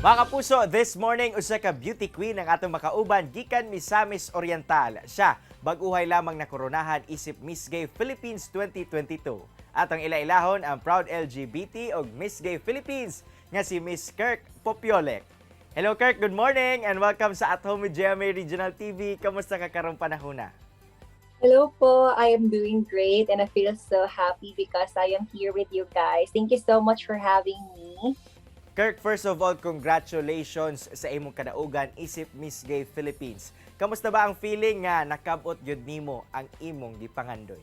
Mga kapuso, this morning usa ka beauty queen ang atong makauban gikan Misamis Oriental. Siya, bag-uhay lamang nakoronahan isip Miss Gay Philippines 2022. Atong ila-ilahon ang proud LGBT og Miss Gay Philippines nga si Miss Kirk Popiolek. Hello Kirk, good morning and welcome sa At Home with GMA Regional TV. Kamusta ka karong panahona? Hello po, I am doing great and I feel so happy because I am here with you guys. Thank you so much for having me. Kirk, first of all, congratulations sa imong kadaugan isip Miss Gay Philippines. Kamusta ba ang feeling nga nakabot gyud nimo ang imong gipangandoy?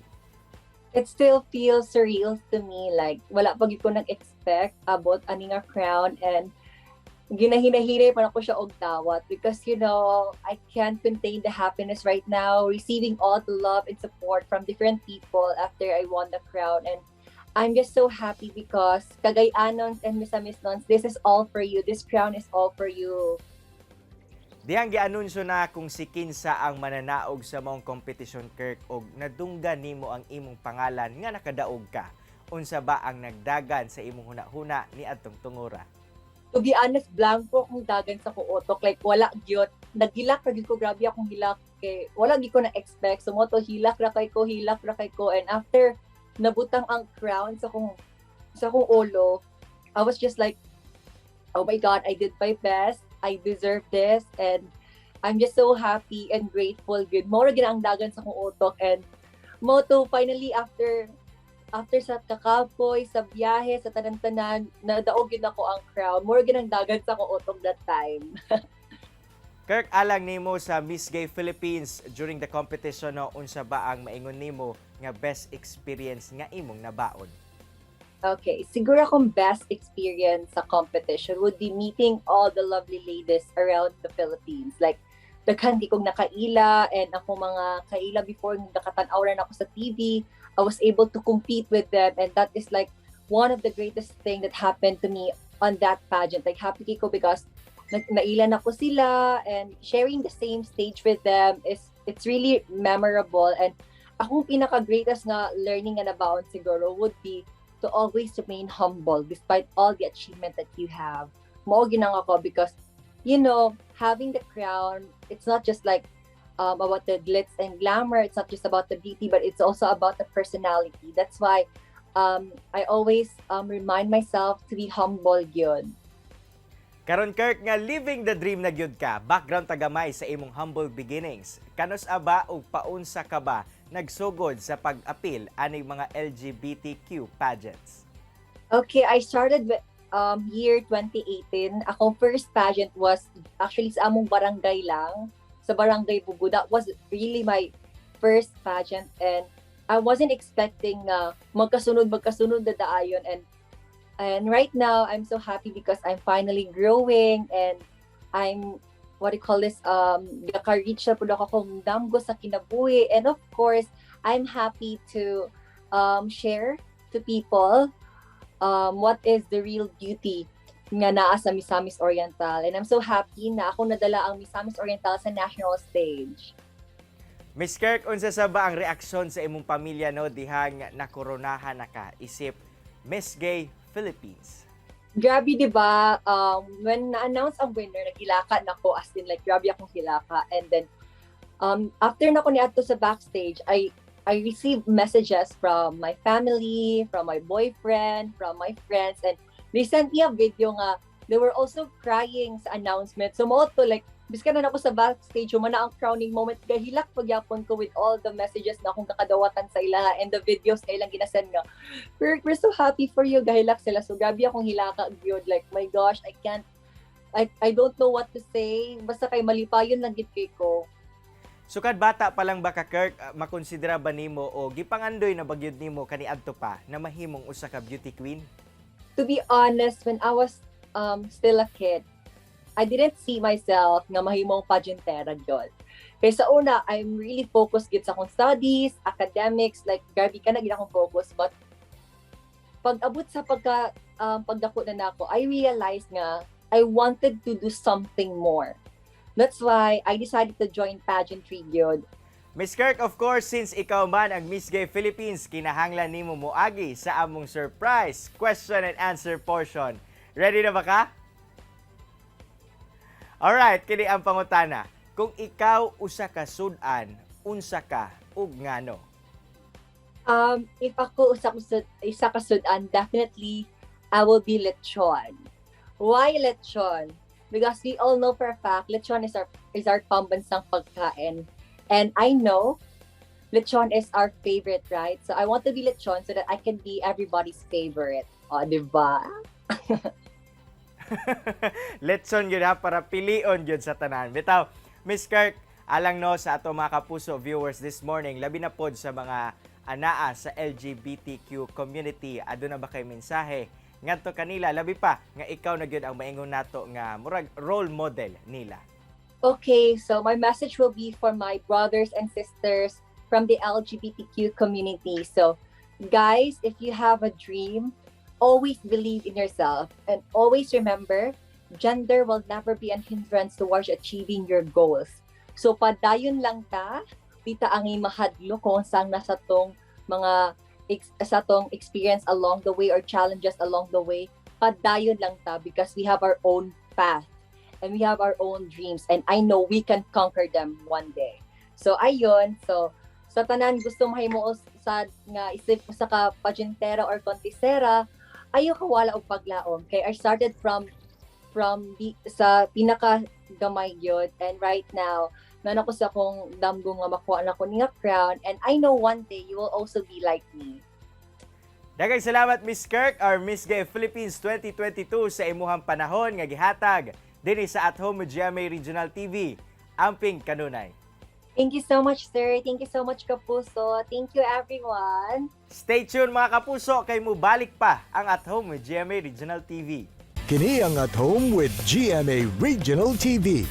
It still feels surreal to me, like wala pa gyud ko nag-expect abot ani nga crown and ginahinahinay pa nako siya og dawat because I can't contain the happiness right now, receiving all the love and support from different people after I won the crown, and I'm just so happy because Cagayanons and Misamisnons, this is all for you. This crown is all for you. Dihang gianunsyo na kung si kinsa ang mananaog sa maong kompetisyon, Kirk, og nadunggan nimo ang imong pangalan nga nakadaog ka. Unsa ba ang nagdagan sa imong hunahuna ni adtong tungura? To be honest, blanco akong dagan sa akong utok. Like, wala gyud. Naghilak ra gyud ko, grabe akong hilak. Kay, wala gyud ko na-expect. So, mao to, hilak ra kay ko, hilak ra kay ko. And after nabutang ang crown sa akong ulo, I was just like, "Oh my God, I did my best. I deserve this." And I'm just so happy and grateful. Good. Mao ra gyud ang dagan sa akong utok. And mao to, finally, after sa kakapoy, sa biyahe, sa tanan-tanan, nadaog gyud nako ang crown. Mao gyud ang dagan sa akong utok that time. Kirk, alang nimo sa Miss Gay Philippines during the competition, no, unsa ba ang maingon nimo nga best experience nga imong nabaon? Okay, siguro akong best experience sa competition would be meeting all the lovely ladies around the Philippines. Like, daghan di kong nakaila and akong mga kaila before nakatan-aw ra nako sa TV, I was able to compete with them and that is like one of the greatest thing that happened to me on that pageant. Like, happy ko because naila nako sila and sharing the same stage with them is it's really memorable, and akong pinaka greatest nga learning nga nabaon siguro would be to always remain humble despite all the achievement that you have. Mao gyud nang ako because having the crown, it's not just like about the glitz and glamour, it's not just about the beauty, but it's also about the personality. That's why I always remind myself to be humble gyud. Karon Kirk, nga living the dream na gyud ka, background tagamay sa imong humble beginnings. Kanus-a ba ug paunsa ka ba nagsugod sa pag-apil aning mga LGBTQ pageants? Okay, I started with year 2018. Akong first pageant was actually sa among barangay lang, sa Barangay Bugo. That was really my first pageant and I wasn't expecting na magkasunod magkasunod na daayon, and right now I'm so happy because I'm finally growing and I'm, what do you call this, naka-reach na pud ako akong damgo sa kinabuhi, and of course I'm happy to share to people what is the real beauty nga naa sa Misamis Oriental. And I'm so happy na ako nadala ang Misamis Oriental sa national stage. Miss Kirk, unsa sa ba ang reaksyon sa imong pamilya, no, dihang nakoronahan na ka isip Miss Gay Philippines? Grabe, di ba? When na-announce ang winner, naghilaka na ko, as in like, grabe akong hilaka. And then, after na ko niadto sa backstage, I received messages from my family, from my boyfriend, from my friends, and they sent me a video nga they were also crying sa announcement. So mao to, like, biskan na ako sa backstage, human na ang crowning moment, gahilak pagyapon ko with all the messages na akong kakadawatan sa ilaha and the videos na ilang ginasend nga, We're so happy for you," gahilak sila. So grabe akong hilaka gyud. Like, my gosh, I can't, I don't know what to say. Basta kay malipayon lang gyud kay ko. Sukad bata pa lang ba ka, Kirk, makonsidera ba nimo o gipangandoy na ba gyud nimo kaniadto pa na mahimong usa ka beauty queen? To be honest, when I was still a kid, I didn't see myself nga mahimong pageantera gyud. Kay sa una, I'm really focused gyud sa akong studies, academics, like grabe ka na gyud akong focus. But pag abot sa pagdako na nako, I realized nga I wanted to do something more. That's why I decided to join pageantry gyud. Miss Kirk, of course, since ikaw man ang Miss Gay Philippines, kinahanglan nimo moagi sa among surprise question and answer portion. Ready na ba ka? Alright, kini ang pangutana. Kung ikaw usa ka sud-an, unsa ka ug ngano? If ako isa ka sudan, definitely I will be lechon. Why lechon? Because we all know for a fact lechon is our pambansang pagkain. And I know lechon is our favorite, right? So I want to be lechon so that I can be everybody's favorite. O, di ba? Letson gyud ha, para pilion gyud sa tanan. Bitaw, Miss Kirk, alang no sa ato mga kapuso viewers this morning, labi na pod sa mga anaa sa LGBTQ community, aduna ba kay mensahe ngadto kanila, labi pa nga ikaw na gyud ang maingon nato nga murag role model nila? Okay, so my message will be for my brothers and sisters from the LGBTQ community. So, guys, if you have a dream, always believe in yourself and always remember gender will never be an hindrance towards achieving your goals. So, padayon lang ta, di ta angay mahadlok kung saan nasa tong mga sa tong experience along the way or challenges along the way. Padayon lang ta because we have our own path and we have our own dreams and I know we can conquer them one day. So ayun, so sa tanan gusto mahimo sa nga isip usa ka pageantera or kontesera, ayaw kawala og paglaom kay I started from the, sa pinaka gamay gyud, and right now naa ko sa akong damgo nga makuha na ko nga crown, and I know one day you will also be like me. Daghang salamat, Miss Kirk, our Miss Gay Philippines 2022, sa imuhang panahon nga gihatag dinhi sa At Home with GMA Regional TV. Amping kanunay. Thank you so much, sir. Thank you so much, Kapuso. Thank you, everyone. Stay tuned, mga kapuso, kay mubalik pa ang At Home with GMA Regional TV. Kini ang At Home with GMA Regional TV.